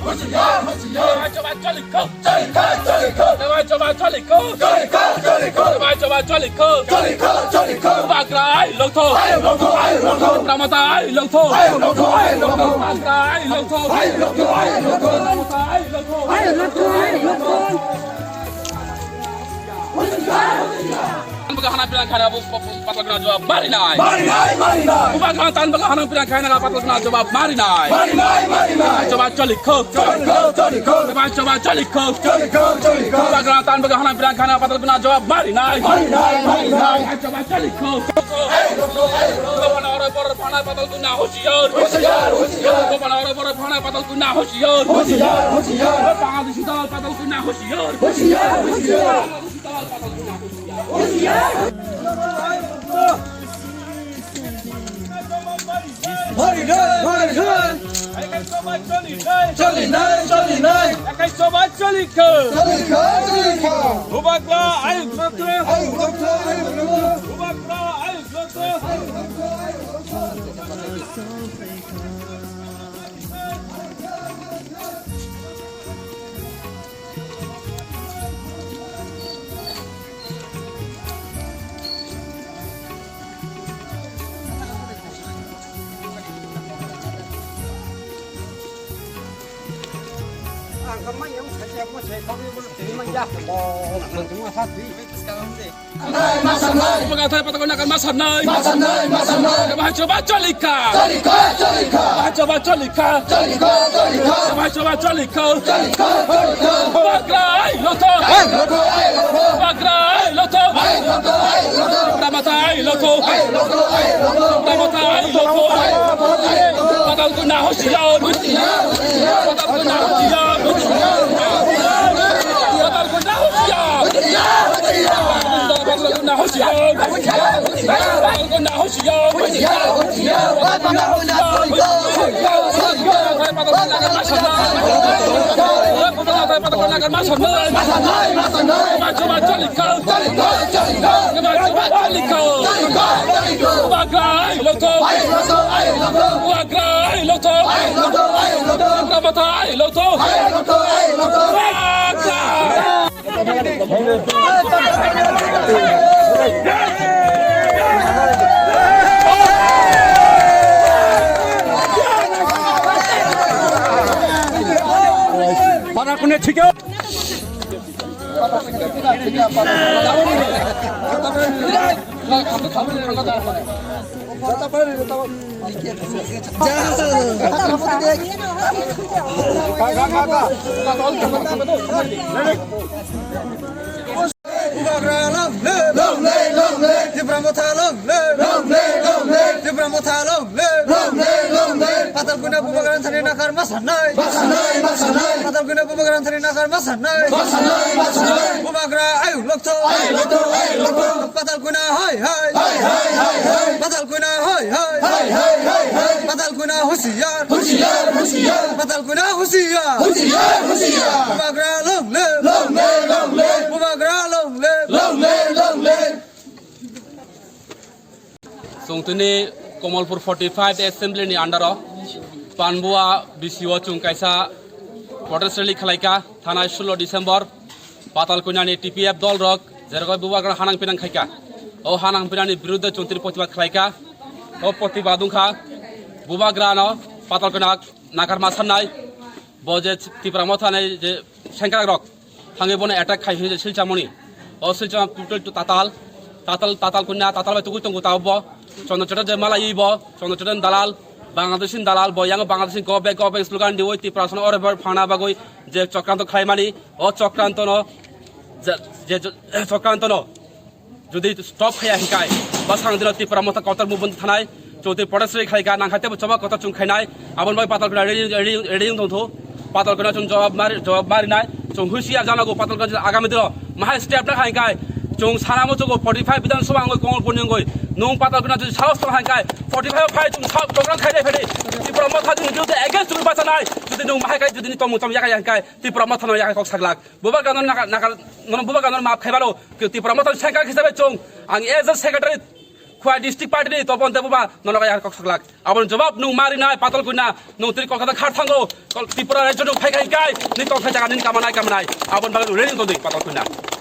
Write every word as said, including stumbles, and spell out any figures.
Husiar, husiar. Choba choli kho. Choli kho, choli kho. Choba choba choli kho. Choli kho, choli kho. Choba choba choli kho. Choli kho, choli kho. Bubagra ai lotho. Ai lotho, ai lotho. Tipra Motha ai lotho. Ai lotho, ai lotho. Bubagra ai lotho. Ai lotho, ai lotho. Tipra Motha ai lotho. Ai lotho, ai lotho. Tan bwkha hana pirang khaina bo, bo, bo, Patalkuna jawab mari nai. Mari nai, mari nai. Bubagra tan bwkha hana pirang khaina Patalkuna jawab mari nai. Mari nai, mari nai. Choba choli kho. Choli kho, choli kho. Choba, choba choli kho. Choli kho, choli kho. Bubagra tan bwkha hana pirang khaina Patalkuna jawab mari nai. Mari nai, mari nai. Choba choli kho. Hey, lotho, hey, lotho. Bapana oro boro phana Patalkuna husiar. Husiar, husiar. Bapana oro boro phana Patalkuna husiar. Husiar, husiar. Bangladeshi dal Patalkuna husiar. Husiar, husiar. Bangladeshi dal Patalkuna husiar. Bhari dhar, bhari dhar. Choli nai, choli nai. Ekai choba choli kho. Choli kho, choli kho. Bubagra ayuk lotho. Ayuk lotho, ayuk lotho. Bubagra ayuk lotho. Ang kemai yang saya mau saya kau ni boleh terima ya. Oh, nanti masa tu. Bubagra thani Patalkuna nakarma sanai. Bahai choba choli kha. Bahai choba choli kha. Bahai choba choli kha. Bubagra ai lotho. Bubagra ai lotho. Tipra Motha ai lotho. Tipra Motha ai lotho. Patalkuna husiar. Patalkuna husiar. Patalkuna husiar. Patalkuna husiar. Patalkuna husiar. Bubagra ai lotho. Bubagra ai lotho. Tipra Motha ai lotho. Bubagra. Para kune thik. Bubagra long live, long live, long live. Tipra Motha long live, long live, long live. Tipra Motha long live, long live, long live. Patalkuna Bubagra thani nakarma sanai. Patalkuna Bubagra thani nakarma sanai. Bubagra ayuk lotho. Patalkuna hai hai. Patalkuna hai hai. Patalkuna husiar. Patalkuna husiar. Bubagra long live. Bubagra long live. Chwng tini Kamalpur forty five assembly ni under o Panbua B C o chwng kaisa protest rally khlaikha, thanai sullo December. Patalkuna ni T P F dol rok jerok Bubagra hanang pinang khaikha, o hanang pinang ni birudde chwng tini protibad khlaikha. O protibad wngkha Bubagra no Patalkuna nakarma sanai, bo je Tipra Motha ni je sengkrak rok thangwi bono attack khai hwnwi Silchamoni. O Silchama total to tatal, tatal, tatal kunda, tatal bai tugui tongo tao bo. Chondro Chattopadhyay malaiwi bo, Chondro Chattopadhyay dalal, Bangladeshi dalal, bo yang Bangladeshi go back, go back slogan diwi Tiprasano ore bar phana bagwi je chokranto khlaimani, o chokrantono je, je, je chokrantono jodi stop khaiya hinkai, bwskango dino Tipra Motha kotor movement thanai, chwng tei protest rally khlaikha, nangkha teibo choba kotor chwng khainai, aboni bagwi Patalkuna ready, ready, ready wng tongthu. Patalkuna chwng jawab mari, jawab marinai, chwng husiar janago Patalkuna jodi agami dino mahai step na khainkai, chwng sana muchugo forty five Bidhan Sabha wngwi Kamalpurni wngwi, nwng Patalkuna jodi sahos tong khainkai, forty five phai chwng sa program khainai phedi, Tipra Motha chwng jodi against chwng bachanai, jodi nwng mahai kai jodi ni tongmung tong yakai yakai Tipra Mothano yakai kok saglak. Bubagrano naka-, naka-, nono Bubagrano maaf khaibalo, Tipra Motha sengkrak hisabe chwng, ang as a secretary, Khwai district party ni Topon Debbarma nono kaya kok saklak. Aboni jawab nung mari nai Patal Kanya, nung tiri Kolkata khar thango, Kol-, Tripura rajyo nung phai khai kai, ni tong khai jaga nini kamanai kamanai. Aboni bagwi ready tong di Patal Kanya.